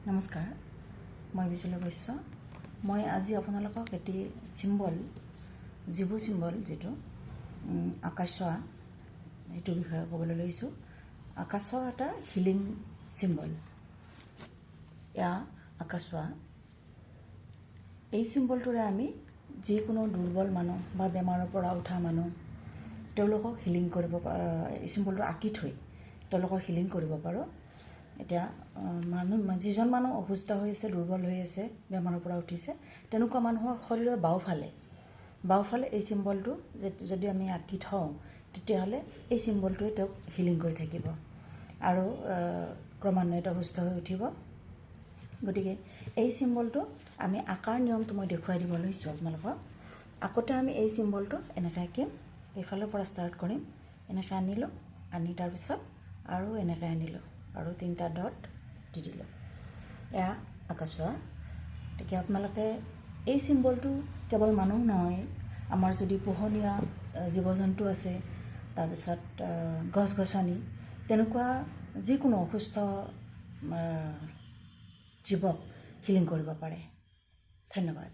নমস্কাৰ, মই বিজুলী বৈশ্য। মই আজি আপোনালোকক এটি চিম্বল, জীৱ চিম্বল, যিটো আকাশোৱা, সেইটোৰ বিষয়ে ক'বলৈ লৈছোঁ। আকাশোৱা এটা হিলিং চিম্বল। এয়া আকাশোৱা। এই চিম্বলটোৰে আমি যিকোনো দুৰ্বল মানুহ বা বেমাৰৰ পৰা উঠা মানুহ, তেওঁলোকক হিলিং কৰিব, এই চিম্বলটো আঁকি থৈ তেওঁলোকক হিলিং কৰিব পাৰোঁ। এতিয়া মানুহ, যিজন মানুহ অসুস্থ হৈ আছে, দুৰ্বল হৈ আছে, বেমাৰৰ পৰা উঠিছে, তেনেকুৱা মানুহৰ শৰীৰৰ বাওঁফালে এই চিম্বলটো যদি আমি আঁকি থওঁ, তেতিয়াহ'লে এই চিম্বলটোৱে তেওঁক হিলিং কৰি থাকিব আৰু ক্ৰমান্বয়ে তেওঁ সুস্থ হৈ উঠিব। গতিকে এই চিম্বলটো আমি আঁকাৰ নিয়মটো মই দেখুৱাই দিব লৈছোঁ আপোনালোকক। আগতে আমি এই চিম্বলটো এনেকৈ আঁকিম। এইফালৰ পৰা ষ্টাৰ্ট কৰিম। এনেকৈ আনিলোঁ, আনি তাৰপিছত আৰু এনেকৈ আনিলোঁ আৰু তিনিটা ডট দি দিলোঁ। এয়া আকাশোৱা। গতিকে আপোনালোকে এই চিম্বলটো কেৱল মানুহ নহয়, আমাৰ যদি পোহনীয়া জীৱ জন্তু আছে, তাৰপিছত গছ গছনি, তেনেকুৱা যিকোনো অসুস্থ জীৱক হিলিং কৰিব পাৰে। ধন্যবাদ।